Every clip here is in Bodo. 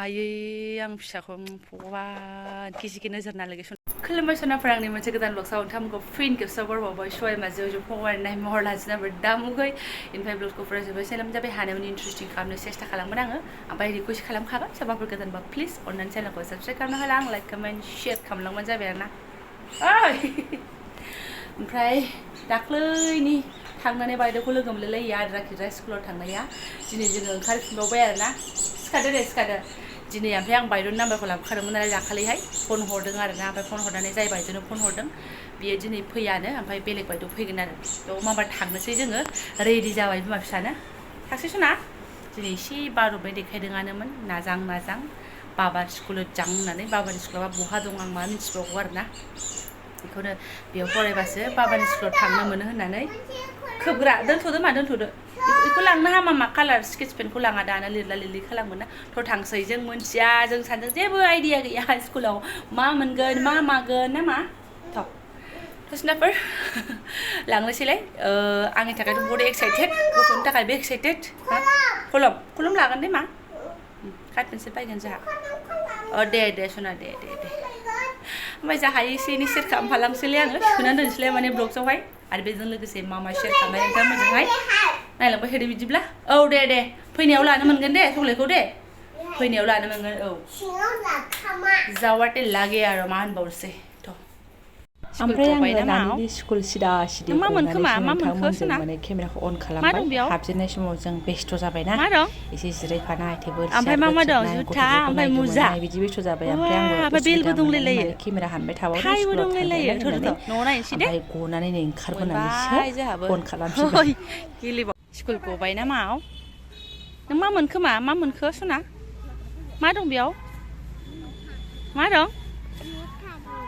आयै आं फिसाखौ भगवान केजिके नोजोर नालागे खुलुमबाय सनाफोर आंनि मोनसे गोदान ब्लगसाव नोंथांमोनखौ फिन खेबसेयाव बरबावबाय सय मा जो भगवान नाय महर लाजिना दामुगै इनिफ्राय ब्लगखौ फरायजोब्बाय सेलाम जाबाय हानायमानि इन्टारेस्टिं खालामनो सेस्था खालामगोन आङो ओमफ्राय रिकुवेस्ट खालामखागोन सोरबाफोर गोदानबा प्लिज अननानै चेनेलखौ साबस्क्राइब खालामना होला आं लाइक कमेन्ट शेयार खालामलांबानो जाबाय आरोना ओइ ओमफ्राय दाख्लैनि थांनानै बायद'खौ लोगो मोनलायलायो आद्रा खिद्रा स्कुलाव थांनाया दिनै जोङो ओंखारफिनबावबाय आरोना सिखादो दे सिखादो दिनै ओमफ्राय आं बायद'नि नाम्बारखौ लाबोखादोंमोन नालाय दाखालिहाय फन हरदों आरोना ओमफ्राय फन हरनानै जाय बायद'नो फन हरदों बियो दिनै फैयानो ओमफ्राय बेलेग बायद' फैगोन आरो थ' माबा थांनोसै जोङो रेडि जाबाय बिमा फिसानो थांसै सना दिनै एसे बार'बाय देखायदोंआनोमोन नाजां नाजां बाबा स्कुलाव जां होननानै बाबानि स्कुलाव बहा दं आं मा मिथिबावगौ आरोना बेखौनो बेयाव फरायबासो बाबानि स्कुलाव थांनो मोनो होननानै खोबग्रा दोनथ'दो मा दोनथ'दो बेखौ लांनो हामा मा कालार स्केच पेनखौ लाङा दानो लिरला लिरलि खालामगोन ना थ' थांसै जों मोनथिया जों सानदों जेबो आइडिया गैया स्कुलाव मा मोनगोन मा मागोन ना मा थ' सिनाफोर लांनोसैलाय आंनि थाखायथ' बहुद एक्साइटेड गथ'नि थाखायबो एक्साइटेड खलम लागोन दे मा कार्ड पेन्सिल बायगोन जोंहा दे सना दे ओमफ्राय जा हायो एसे एनै सेयार खालामफालांसैलाय आङो सोनानै दोनसैलाय माने ब्लग्सआवहाय आरो बेजों लोगोसे मा सेयार खालामनाय नोंथांमोनजोंहाय नायलांबाय थादो बिदिब्ला औ दे फैनायाव लानो मोनगोन दे चक्लेटखौ दे फैनायाव लानो मोनगोन औ जावाटे लागे आरो मा होनबावनोसै ओमफ्राय आङो नानिनि स्कुल सिदा सिदि गनानैसो नोंथांमोनजों माने केमेराखौ अन खालामबाय हाबजेननाय समाव जों बेस्थ' जाबायना एसे जिरायफानाय टेबोल सियारबो थिबनाय गथ'फोरखौ नायग्रोमोनाय बिदि बेस्थ' जाबाय ओमफ्राय आंबो उसुबिदा मोननानै माने केमेरा हानबाय थाबावदों स्कुलाव थांनायलाय होननानै ओमफ्राय गनानै नै ओंखारबोनानैसो अन खालामफिनबाय स्कुल गबाय ना माव नों मा मोनखो सना मा दं बेयाव मा दं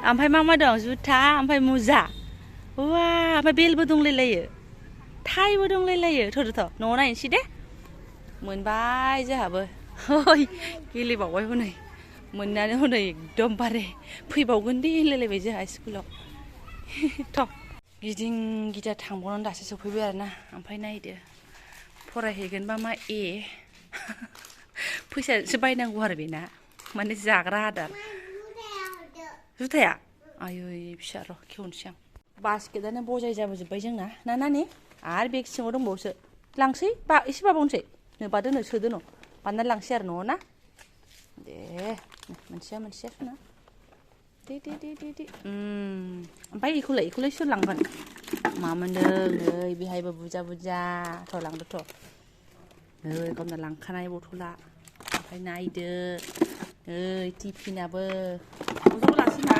ओमफ्राय मा दं जुथा ओमफ्राय मुजा वा ओमफ्राय बेलबो दंलायलायो टाइबो दंलायलायो थ' न'आव नायनोसै दे मोनबाय जोंहाबो गेलेबावबाय हनै मोननानै हनै एकदमबारे फैबावगोन दे होनलायलायबाय जोंहा स्कुलाव थ' गिदिं गिदा थांबावनानै दासो सफैबाय आरोना ओमफ्राय नायदो फरायहैगोनबा मा फैसासो बायनांगौ आरो बेना माने जाग्रा आदार जुथाया आयै फिसा र' खेवनोसै आं बास्केटआनो बजाय जाबोजोब्बाय जोंना ना नानि आरो बेग सिङाव दंबावोसो लांसै एसे बाबावनोसै नोबा दोनो सोदो न' बानायनानै लांसै आरो न'आव ना दे मोनसेया सना दे ओमफ्राय बेखौलाय सोर लांगोन मा मोनदों नै बेहायबो बुरजा थ' लांदोथ' नै गावना लांखानाय बथला ओमफ्राय नायदो नै टिफिनाबो बथलखौ लांसै मा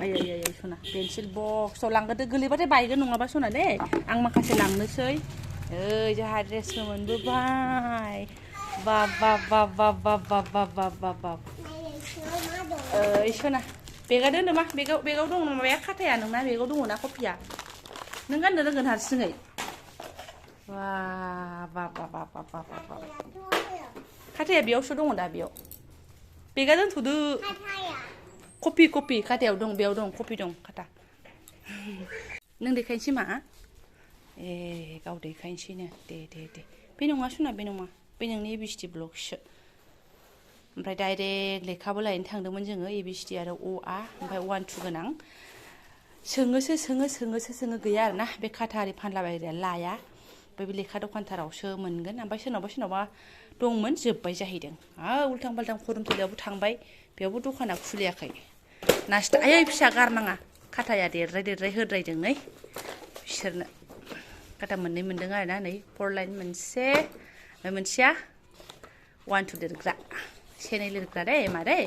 आयै सना पेन्सिल बक्सआव लांगोदो गोलैबाथाय बायगोन नङाबा सना दे आं माखासे लांनोसै जोंहा ड्रेसबो मोनबोबाय बाब सना बेगा दोनदो मा बेगाव दं माबाया खाथाया नोंना बेगाव दङ ना कपिया नों गाननो रोंगोन हारसिङै बाब खाथाया बेयावसो दङ दा बेयाव बेगा दोनथ'दो कपि खाथायाव दं बेयाव दं कपि दं खाथा नों देखायनोसै मा गाव देखायनोसैनो दे बे नङा सना बे नङा बे नोंनि एबिसिडि ब्लगसो ओमफ्राय डाइरेक्ट लेखाबो लायनो थांदोंमोन जोङो एबिसिडि आरो अ ओमफ्राय 1 2 गोनां सोङो गैया आरोना बे खाथा आरि फानलाबायग्राया लाया ओमफ्राय बे लेखा दखानथारावसो मोनगोन ओमफ्राय सोरनावबा दंमोन जोब्बाय जाहैदों उल्थां फाल्थां खरमथलायावबो थांबाय बेयावबो दखाना खुलियाखै नास्टा आयै फिसा गारनाङा खाथाया देरद्राय होद्रायदों नै बिसोरनो खाथा मोननै मोनदों आरोना नै 4 लाइन मोनसे ओमफ्राय मोनसेया 1 2 लिरग्रा सेनै लिरग्रा दे मादै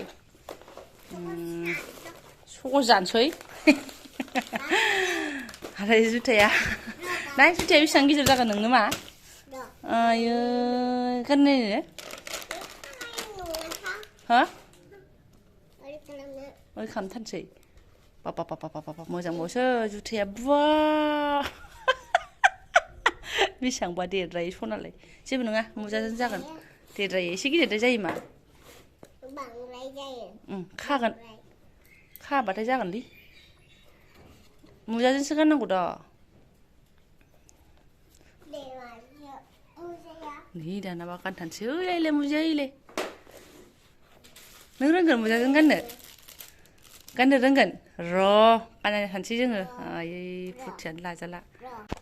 स'जानोसै आरो जुथाया बेसेबां गिदिर जागोन नोंनो मा आयै गाननायनो ओरै खालामथारसै बाब मोजांबावसो जुथाया बुवा बेसेबांबा देरद्राय सनालाय जेबो नङा मुजाजों जागोन देरद्राय एसे गिदिरद्राय जायो मा बांद्राय जायो खागोन खाबाथाय जागोनलै मुजाजोंसो गाननांगौ दा नै दानाबा गानथानसै ओइलाय मुजायैलाय नों रोंगोन मुजाजों गाननो रोंगोन र' गाननानै थानसै जोङो आयै फुरथियानो लाजाला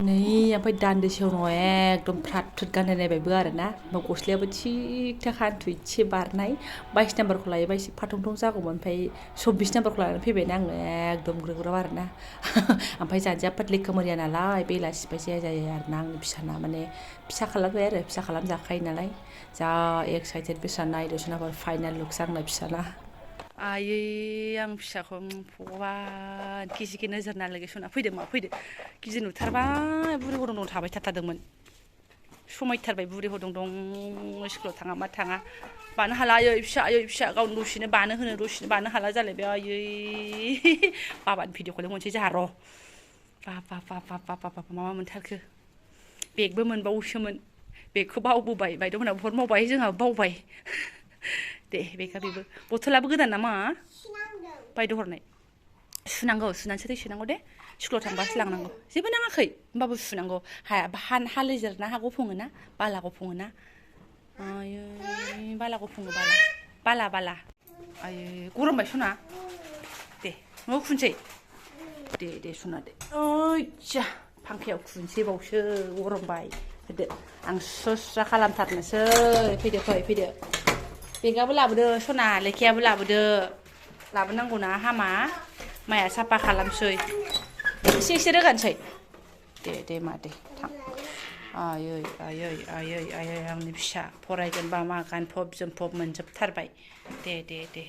नै ओमफ्राय दान्दिसेयाव उनाव एकदम फ्रात फ्रित गाननो नायबायबो आरोना ओमफ्राय गस्लायाबो थिग थाक हान्थु इसे बारनाय 22 नाम्बारखौ लायोबा एसे फाथं जागौमोन ओमफ्राय 24 नाम्बारखौ लानानै फैबायना आङो एकदम ग्रोग्राव आरोना ओमफ्राय जान्जिया पातलि खोमोरिया नालाय बेलासिबाय जायो आरोना आंनि फिसाना माने फिसा खालामबाय आरो फिसा खालामजाखायो नालाय जा एक्साइटेड बेसा नायदो सोनाबार फाइनाल लुकसो आंना फिसाना आयै आं फिसाखौ भगबान गिजिगे नोजोर नालागे सना फैदो मा फैदो गिजि नुथारबाय बुरि हदं थाबाय थाथारदोंमोन समायथारबाय बुरि हदं स्कुलाव थाङा मा थाङा बानो हाला आयै फिसा गावनो दसेनो बानो हाला जालायबाय आयै बाबानि भिडिअखौनो मोनसै जोंहा र' बाब मा मोनथारखो बेगबो मोनबावोसोमोन बेगखौ बावबोबाय बायद'मोनहा बहुत मावबाय जोंहा बावबाय दे बेगा बेबो बथलाबो गोदान नामा बायद' हरनाय सुनांगौ सुनानैसो दै सोनांगौ दे स्कुलाव थांबासो लांनांगौ जेबो नाङाखै होमबाबो सुनांगौ हा लेजेरना हा गफङोना बाला गफङोना आयै बाला गफङो बाला आयै गरमबाय सना दे न'आव खुनसै दे सना दे ओइजा फांखायाव खुनसै बावसो गरमबाय होदो आं सुस्रा खालामथारनोसै फैदो बेगाबो लाबोदो सना लेखायाबो लाबोनांगौना हामा माइया साफा खालामसै एसे रोगानोसै दे मा दे थां आयै आंनि फिसा फरायगोनबा मा गानफब जोमफब मोनजोबथारबाय दे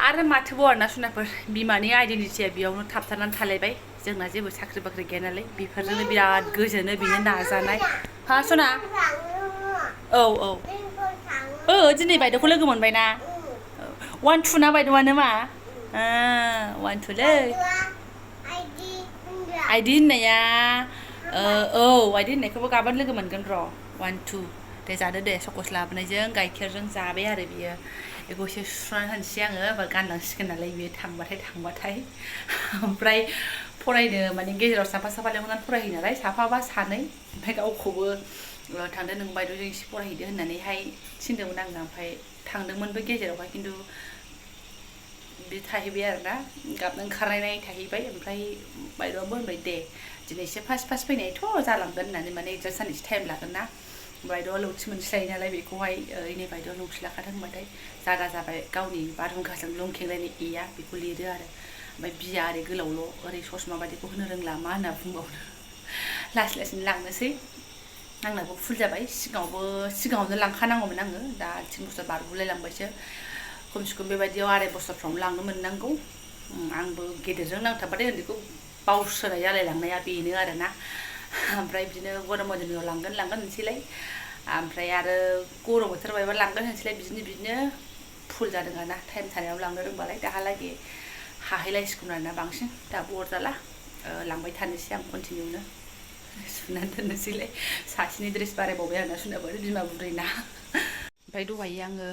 आरो माथोबाव आरोना सनाफोर बिमानि आइडेन्टिटिया बेयावनो थाबथानानै थालायबाय जोंना जेबो साख्रि बाख्रि गैया नालाय बेफोरजोंनो बिराद गोजोनो बिनो नाजानाय हा सना औ दिनै बायद'खौ लोगो मोनबाय ना 1 2 ना बायद'आनो मा 1 2 लै आइदि होननाया औ आइदि होननायखौबो गाबोन लोगो मोनगोन र' 1 2 दे जादो दे सकस लाबोनायजों गाइखेरजों जाबाय आरो बियो बेखौ एसे सुनानै होनसै आङो होमबा गानलांसिगोन नालाय बियो थांबाथाय ओमफ्राय फरायनो माने गेजेराव साफा लेंहरनानै फरायहैयो नालाय साफाबा सानै ओमफ्राय गावखौबो थांदो नों बायद'जों एसे फरायहैदो होननानैहाय थिनदोंमोन आङो ओमफ्राय थांदोंमोनबो गेजेरावहाय खिन्थु बि थाहैबाय आरोना गाबनो ओंखारनाय थाहैबाय ओमफ्राय बायद'आबो होनबाय दे दिनै एसे फार्स्ट फैनायथ' जालांगोन होननानै माने एगजाम साननैसो टाइम लागोन ना बायद'आ लौथि मोनस्लायो नालाय बेखौहाय इनै बायद'आ लौथि लाखादों होनबाथाय जागा जाबाय गावनि बारहुंखाजों लंखेंलायनाय एया बेखौ लिरो आरो ओमफ्य बिया ओरै गोलावल' ओरै ससमा बायदिखौ होनो रोंला मा होनना बुंबावनो लासैनो लांनोसै आंनाबो फुल जाबाय सिगाङावनो लांखानांगौमोन आङो दा 3 बोसोर बारगुलाय लांबायसो खमसे खम बेबायदियाव 2.5 बोसोरफ्रावनो लांनो मोननांगौ आंबो गेदेरजों नांथाबबाथाय उन्दैखौ बावसोनाय जालायलांनाया बेनो आरोना ओमफ्राय बिदिनो गरम मदिनाव लांगोन होनसैलाय ओमफ्राय आरो गरम बोथोर बायबा लांगोन होनसैलाय बिदिनो फुल जादों आरोना टाइम थानायाव लांनो रोंबालाय दाहालागै हाहैलायसिगोन आरोना बांसिन दाबो अरजाला लांबाय थानोसै आं कन्टिनिउनो सुनानै दोननोसैलाय सासेनि ड्रेस बारायबावबाय आरोना सुनाबो बिमा बुरैना ओमफ्राय दहाय आङो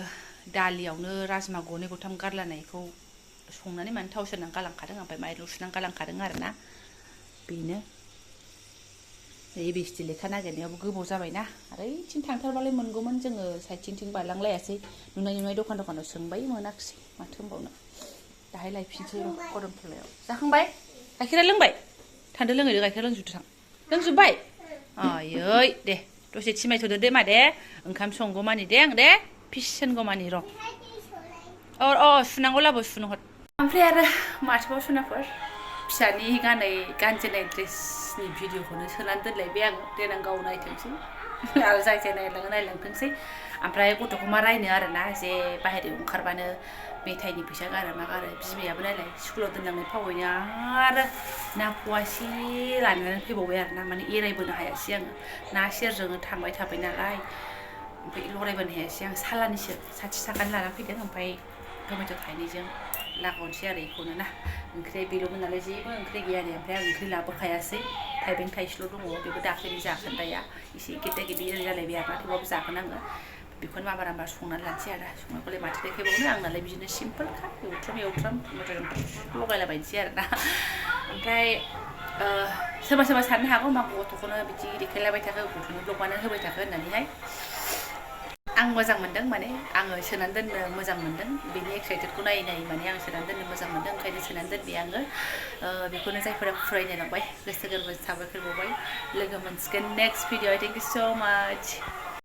दालियावनो राजमा गरनै गरथाम गारलानायखौ संनानै माने थाव सेरनानै गालांखादों ओमफ्राय माइरं सुनानै गालांखादों आरोना बेनो एबिसिडि लेखा नागिरनायावबो गोबाव जाबायना आरो ओइथिं थांथारबालाय मोनगौमोन जोङो साइडथिं बारलांलायासै नुनाय दखानाव सोंबाय मोनाखिसै माथो होनबावनो दाहाय लायफिनसै र' गरमफुलायाव जाखांबाय गाइखेरा लोंबाय थांदो लोंहैदो गाइखेर लोंजोबदो थां लोंजोब्बाय आयै दे दसे थिमायथ'दो दे मा दे ओंखाम संगौमानि दे आं दे फिस होनगौमानि र' सुनांगौ लाबो सुनो हर ओमफ्राय आरो माथोबाव सनाफोर फिसानि गानजेनाय ड्रेसनि भिडिअखौनो सोनानै दोनलायबाय आं देनां गाव नायथोंसै आरो जाय नायलांथोंसै ओमफ्राय गथ'खौ मा रायनो आरोना जे बाहेरायाव ओंखारबानो मेथाइनि फैसा गारो मा गारो बिमायाबो नायलाय स्कुलाव दोनलांनाय फावैनो आरो ना फवासे लानानै फैबावबाय आरोना माने एरायबोनो हायासै आङो ना सेरजोंनो थांबाय थाबाय नालाय ओमफ्राय लरायबोनो हायासै आं सालानिसो 60 थाखानि लाना फैदों ओमफ्राय टमेट' थाइनैजों लागावनोसै आरो बेखौनो ना ओंख्रिया बेल'मोन नालाय जेबो ओंख्रि गैया नै ओमफ्राय आं ओंख्रि लाबोखायासै थाइबें थाइसेल' दङ बेबो दाख्लैनि जाखोन्दाया एसे गेदा जालायबाय आरोना थेवबाबो जागोन आङो बेखौनो माबार संनानै लानोसै आरो संनायखौलाय माथो देखायबावनो आंनालाय बिदिनो सिम्पोलखा एवथ्राम टमेट'जों लगायलाबायनोसै आरोना ओमफ्राय सोरबा सोरबा साननो हागौ मा गथ'खौनो बिदि देखायलाबाय थाखो गथ'नि ब्लगआनो होबाय थाखो होननानैहाय आं मोजां मोनदों माने आङो सोनानै दोननो मोजां मोनदों बेनि एक्साइटेडखौ नायै नायै माने आं सोनानै दोननो मोजां मोनदों ओंखायनो सोनानै दोनबाय आङो बेखौनो जायफोरा फरायनो लांबाय गोसो गोरबो साबायखर बावबाय लोगो मोनसिगोन नेक्स्ट भिडिअ थेंक इउ स' माच